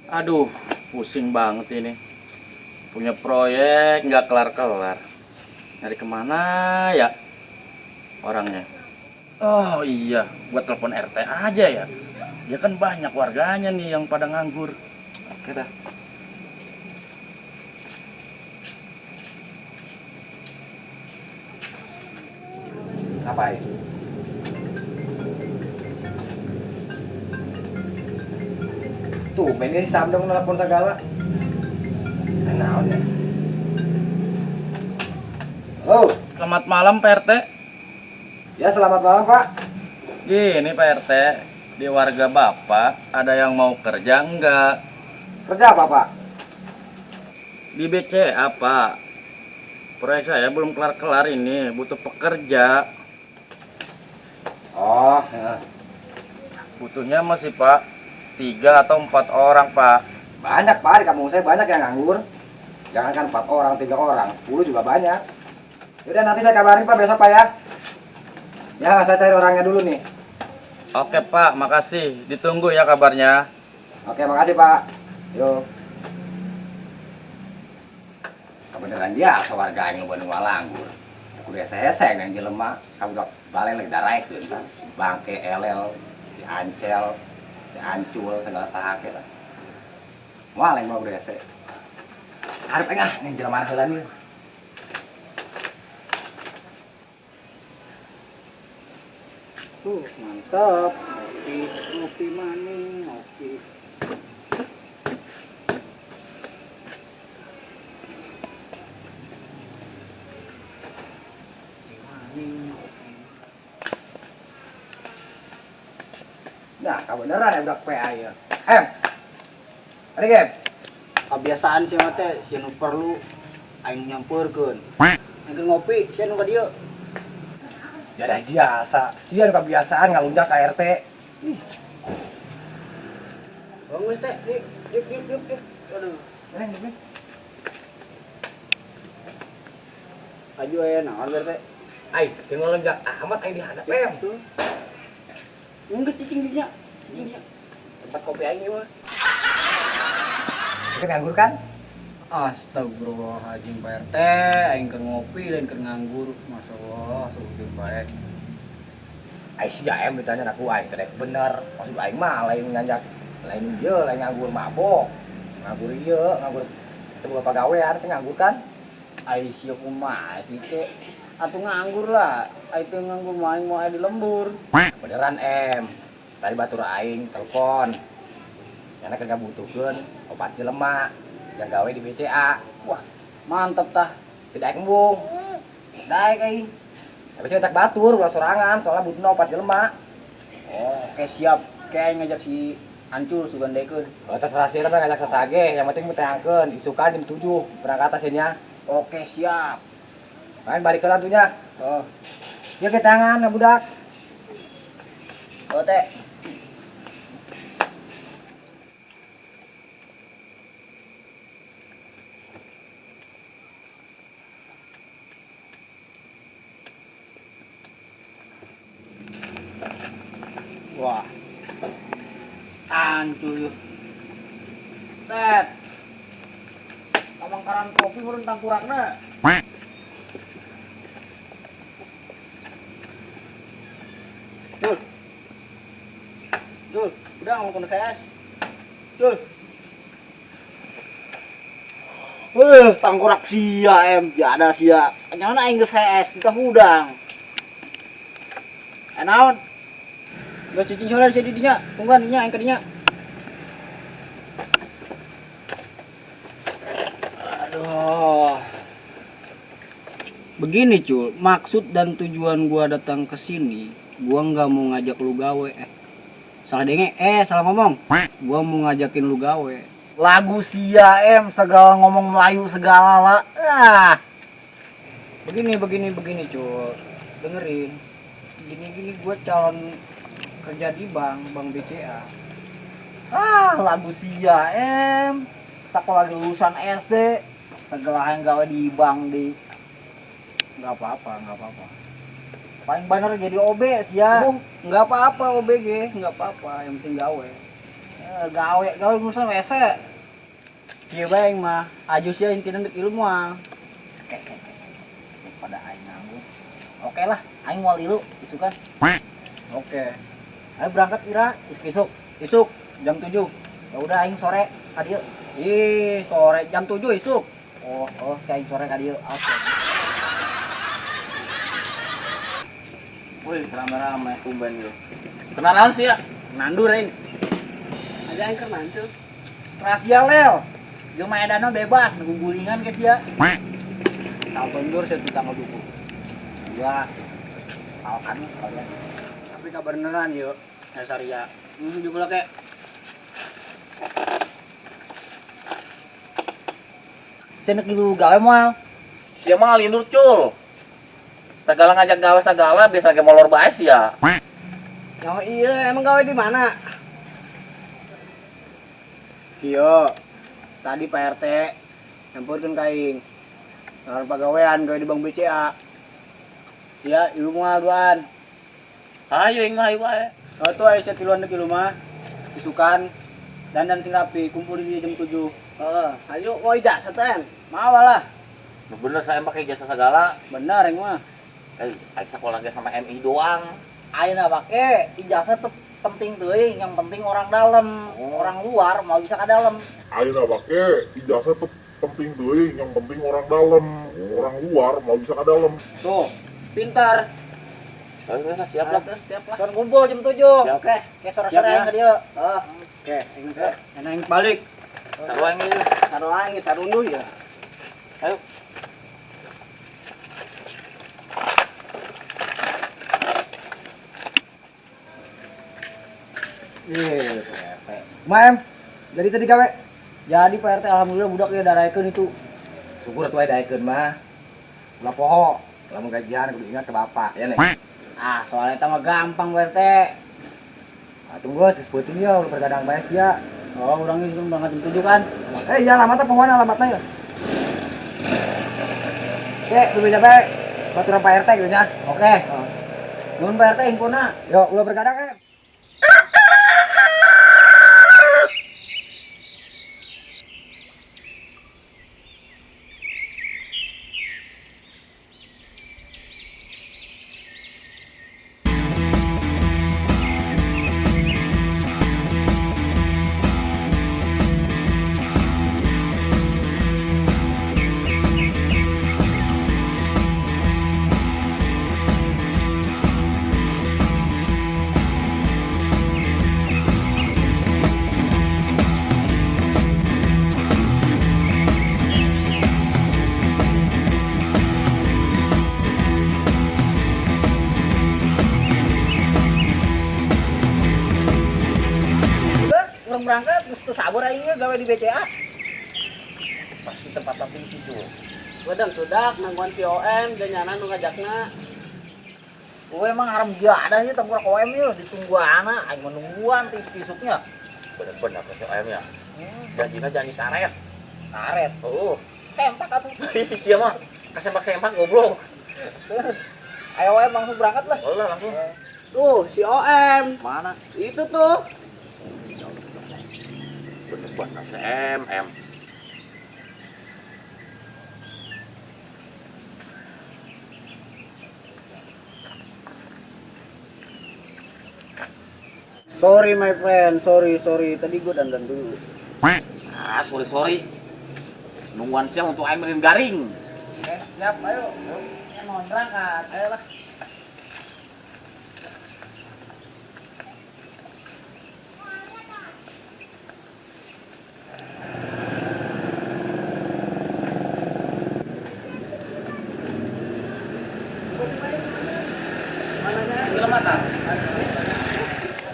Aduh, pusing banget ini. Punya proyek nggak kelar-kelar. Nyari kemana ya orangnya? Oh iya, buat telepon RT aja ya. Dia kan banyak warganya nih yang pada nganggur. Oke dah. Ngapain? Tuh, ini si Samdong nelpon segala. Naon ya? Halo. Selamat malam Pak RT. Ya, selamat malam Pak. Gini Pak RT, di warga Bapak ada yang mau kerja enggak? Kerja apa Pak? Di BCA Pak. Proyek saya belum kelar-kelar ini, butuh pekerja. Oh, ya. Butuhnya masih Pak 3 atau 4 orang Pak. Banyak Pak, di kampung saya banyak yang nganggur. Jangankan 4 orang, 3 orang, 10 juga banyak. Yaudah nanti saya kabarin Pak besok Pak ya. Ya, saya cari orangnya dulu nih. Oke Pak, makasih. Ditunggu ya kabarnya. Oke, makasih Pak. Yuk. Kebeneran dia warga yang lu nganggur. Aku udah seseng yang jelema, kamu udah balik lagi daraikeun tah. Bangke elel, si ancel, si ancul segala saha ke tah. Moal yang mau udah hese. Arep engah yang jelema heula nih. Tuh, mantap. Ngopi, ngopi maning, ngopi. Nah, kebeneran ya budak PA ya. Em. Ada game. Kebiasaan sih mah teh, sieun nu perlu aing nyampeurkeun. Aing ngopi, sieun nu ka dieu. Jadah jasa, sieun kebiasaan ngalunjak ka RT. Ih. Bagus teh, yuk yuk yuk yuk. Yuk. Aduh, Neng, neng. Aju aya naon BRT? Ai, sieun ngalunjak amat aing dihadap em. Enggak cicing dinya. Cicing dinya. Tempat kopi aing ieu mah. Kita nganggur kan? Astagfirullahaladzim Pak RT, aing keur ngopi lain keur nganggur. Masyaallah, seukeun bae. Ai sia em ditanya aku aing teh bener. Maksud aing mah lain nganjak, lain ieu, lain nganggur mabok. Nganggur ieu, nganggur teu boga pagawean, teh nganggur kan? Ai sia kumaha sih teh? Atuh nganggur lah, ai teu nganggur mah aing moal di lembur. Beneran em. Tadi batur aing telepon. Karena keur ngabutuhkeun opat jelema yang gawe di BCA. Wah, mantep tah. Tidak embung. Daek aing. Tapi sih ngajak batur ulah sorangan, soalnya butuhna opat jelema. Oh, oke siap. Kayak ngajak si Ancul sugan dekeun. Oh, terserah sih mah ngajak sasage, yang penting mutangkeun isukan jam 7 berangkat hasilnya. Oke, siap. Main balik ke lantunya. Oh. Ya ke tangan ya budak. Oh, teh. Wah. Ancul. Set. Kamangkaran kopi meureun tangkurakna. Jul. Jul, udah ngomong ke es. Jul. Tangkurak sia em, ya ada sia. Nyaona aing geus es, ditah hudang. Naon? Geus cicing heula sia di dinya, tungguan dinya aing ka dinya. Aduh. Begini Cul, maksud dan tujuan gua datang ke sini, gua nggak mau ngajak lu gawe. Salah denge, salah ngomong. Gua mau ngajakin lu gawe. Lagu sia em, segala ngomong Melayu segala lah. Ah. Begini, begini, begini Cul. Dengerin. Gini-gini gua calon kerja di bank, bank BCA. Ah, lagu sia em. Sekolah lulusan SD, segala yang gawe di bank di. Nggak apa-apa, nggak apa-apa. Paling bener jadi OB sih ya. Nggak apa-apa OBG, nggak apa-apa, yang penting gawe. Gawe gawe ngurusan WC. Kieu bae aing mah, ajus ya intina deuk ilmu ah. Oke. Pada aing nganggur. Oke lah, aing moal ilu isukan. Oke. Ayo berangkat ira isuk-isuk. Isuk jam 7. Ya udah aing sore ka dieu. Ih, sore jam 7 isuk. Oh, kayak aing sore ka dieu. Oke. Wih, rame-rame tumben yo. Kenalan sih ya? Nandur aing. Ada aing keur nandur. Rahasia lel. Jelema edana bebas gugulingan ke dia. Tau tonjur saya tanggal 20. Gua palkan kalian. Tapi kabeneran yo, Saria. Juga kayak Saya nek ilu gawe moal. Sia mah lindur cul. Segala ngajak gawe segala biasa ge molor bae sia. Oh iya, emang gawe di mana? Iya, tadi Pak RT nyampurkeun ka aing. Nalar pagawean gawe di Bank BCA. Iya, ilu moal duaan. Ayo aing mah ayo bae. Oh tuh ayo tiluan deuk ilu mah. Isukan dandan sing rapi, kumpul di jam 7. Heeh, ayo mau ijazah teh. Mau lah. Bener saya pakai jasa segala. Bener aing mah. Aing sekolah ge sama MI doang. Ayeuna pake ijazah tuh penting teuing, yang penting orang dalam, orang luar mau bisa ke dalam. Ayeuna pake ijazah tuh penting teuing, yang penting orang dalam, orang luar mau bisa ke dalam. Tuh, pintar. Oke, siap lah. Siap lah. Son kumpul jam 7. Siap. Oke, ke sore-sore Siap, ya. aing ka dieu. Heeh. Oke, aing teh. Aing balik. Sarua aing ieu. Sarua aing tarunduh ya. Ayo. Iya, Pak RT. Kumaha, Em? Jadi tadi gawe? Jadi Pak RT alhamdulillah budak ya daraekeun itu. Syukur atuh aya daekeun mah. Ulah poho, lamun gajian kudu ingat ke bapak ya nih. Ah, soalnya eta mah gampang Pak RT. Ah, tunggu geus peuting ya ulah bergadang bae sia. Oh, urang geus berangkat jam 7 kan. Eh, iya alamatna pohoan alamatna ya. Oke, lu beda bae. Baturan Pak RT gitu nya. Oke. Nuhun Pak RT infona. Yo, ulah bergadang eh. Berangkat terus sabar aing gawe di BCA. Pasti tempat penting sih cul. Wedang sudak nangguan si OM dan nyana nu ngajakna. Gue emang haram jadah sih tengkurak OM yeuh ditunggu anak aing menungguan ti isuknya. Bener-bener ke si OM ya. Janjina janji karet. Karet. Oh. Sempak atuh. Sia mah kasempak-sempak goblok. Ayo OM langsung berangkat lah. Oh lah langsung. Tuh si OM. Mana? Itu tuh. Bener-bener si M. Sorry my friend, sorry. Tadi gue dandan dulu. Ah, sorry. Nungguan siang untuk aing merin garing. Oke, siap, ayo. Mau berangkat, ayolah.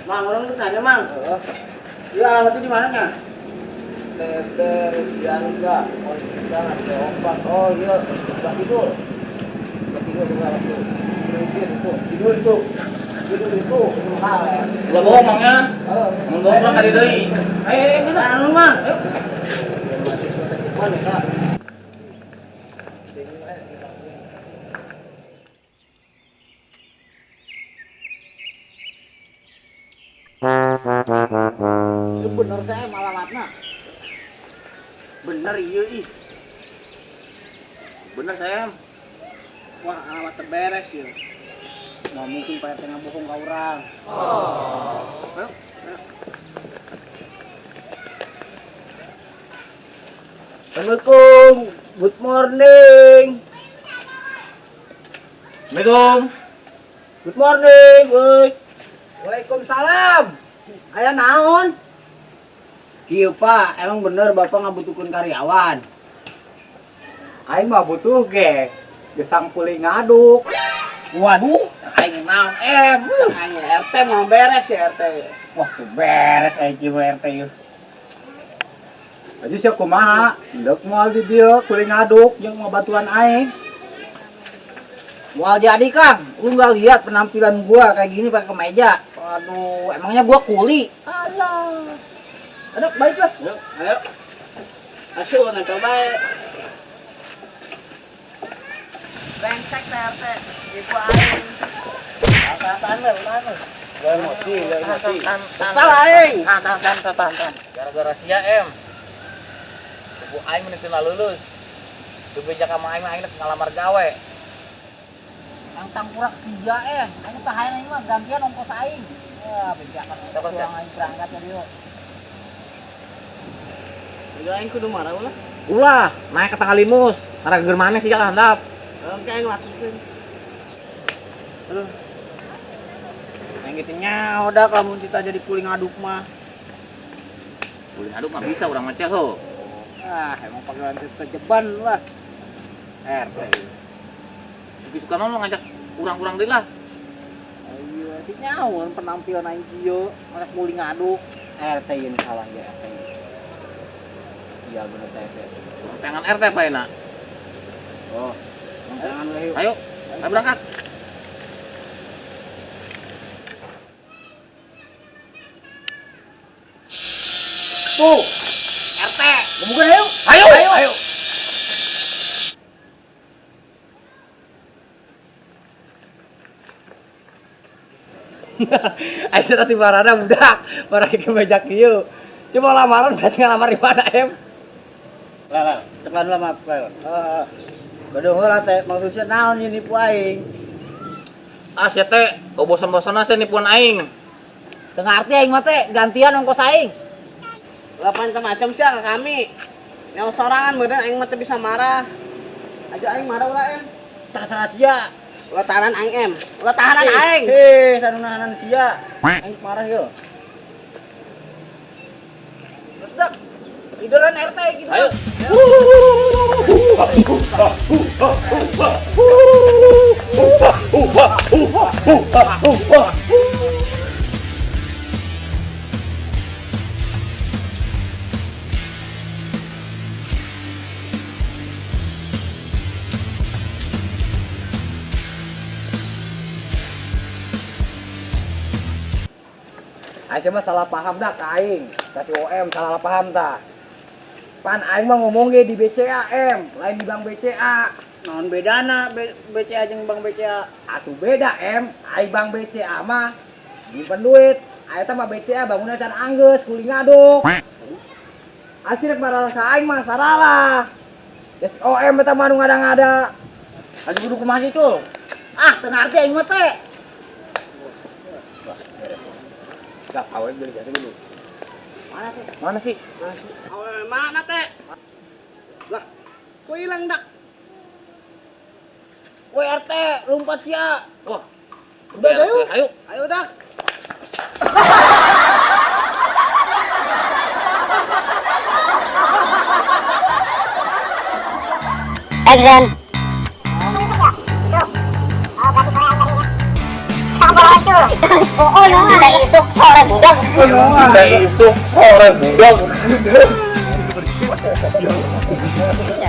Mang, orang tuh nanya, Mang. Iya, alamatnya di mana nya? Teter Biansa, Kondisa, C4. Oh iya, sebelah tidur. Sebelah tidur di bawah tuh. Itu. Tidur itu. Tidur itu, itu kaler. Ulah bohong, Mang ya. Heeh. Mun bohong lah kali deui. Eh, ini mana lu, Mang? Ayo. Masih strategi mana, Kak? Itu bener Bener saya alamatna. Bener iya ih. Bener saya. Wah, alamat beres ya. Nggak mungkin Pak RT ngabohong ka urang. Oh. Ayo. Assalamualaikum. Good morning. Assalamualaikum. Good morning, woi. Waalaikumsalam. Aya naon? Kieu Pak, emang bener Bapak ngabutuhkeun karyawan? Aing mah butuh ge. Gesang kuli ngaduk. Waduh, aing naon em? Aing RT mau beres ya RT. Wah, tuh beres aing kieu RT ieu. Aja sia kumaha? Endek moal di dieu kuli ngaduk jeung ngabatuan aing. Moal jadi Kang, lu nggak lihat penampilan gua kayak gini pakai kemeja. Waduh, emangnya gua kuli? Alah. Aduh, baiklah. Ayo, ayo. Asuh nempel baik. Brengsek RT, ibu aing. Tahan lu, tahan lu. Emosi, emosi. Salah aing. Tahan, tahan, tahan, tahan. Gara-gara sia em. Ibu aing meni teu lulus. Dibejak sama aing, aing ngalamar gawe. Tangtang kurak sia em. Aing tahan aing mah gantian ongkos aing. Wah, bejakan kurang aing berangkat ya dieu. Udah aing kudu marah ulah. Ulah, naik ke tanggal limus. Marah geger maneh sia ka handap. Oke, aing lakukeun. Aduh. Aing gitu nyaho dah lamun kita jadi kuli ngaduk mah. Kuli ngaduk mah bisa urang mah ho. Ah, emang panggilan kejeban lah. RT. Suki suka mau ngajak urang-urang deui lah. Ayo, sih nyaho penampilan aing kieu, ngajak kuli ngaduk. RT ini salah ya RT. Iya bener RT. Pengen RT apa enak? Oh, jangan lah yuk. Ayo, ayo berangkat. Tuh, RT, gebukan ayo. Ayo, ayo, ayo. Aisyah tadi marana budak, marah ke meja kieu. Coba lamaran pas ngalamar di mana em? Lah, tekan lah maaf, Lel. Heeh. Baduh heula teh maksudnya naon ieu nipu aing? Ah sia teh, bosan-bosanna sia nipuan aing. Teu ngarti aing mah teh, gantian ongkos aing. Lah macam-macam sia ka kami. Nyawa sorangan meureun aing mah teu bisa marah. Aja aing marah ulah em. Terserah sia. Ulah tahanan aing em. Ulah tahanan aing. Heh, sanu nahanan sia. Aing marah yo. Terus dak. Tiduran RT gitu. Ayo. Aisyah mah salah paham dah ka aing. Kasih OM salah paham tah. Pan aing mah ngomong ge di BCA em, lain di Bank BCA. Naon bedana BCA jeung Bank BCA? Atuh beda em, aing Bank BCA mah nyimpen duit. Aing teh mah BCA bangunna can anggeus, kuli ngaduk. Asli rek marah ka aing mah saralah. Yes OM eta mah nu ngada-ngada. Aja kudu kumaha sih, Cul? Ah, teu ngarti aing mah teh. Gak awe beli jasa dulu. Mana sih? Mana sih? Awe mana teh? Lah, kok hilang dak? Woi RT, lompat sia. Wah. Udah, ayo. Ayo. Ayo dak. Action. Kita isuk sore budak. Kita isuk sore budak. Ya,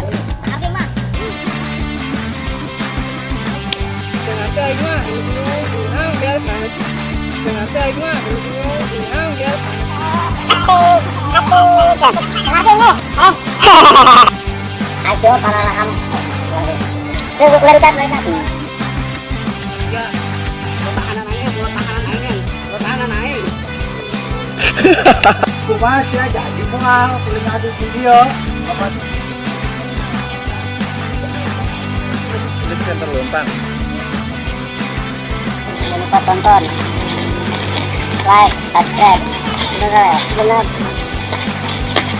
tahanan aing, tahanan aing, tahanan aing. Kumaha sia jadi moal kuring ngadu di dieu. Bapak Klik center lontang. Jangan lupa tonton, like, subscribe. Bener ya? Bener.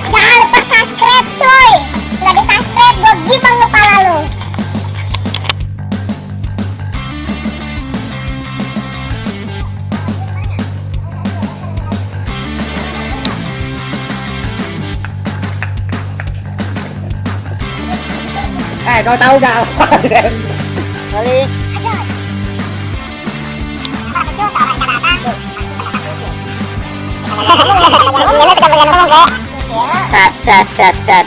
Jangan lupa subscribe cuy. Nggak di subscribe, gue gibang kepala lu. Eh, kau tahu gak? Kali. Sat, sat, sat, sat.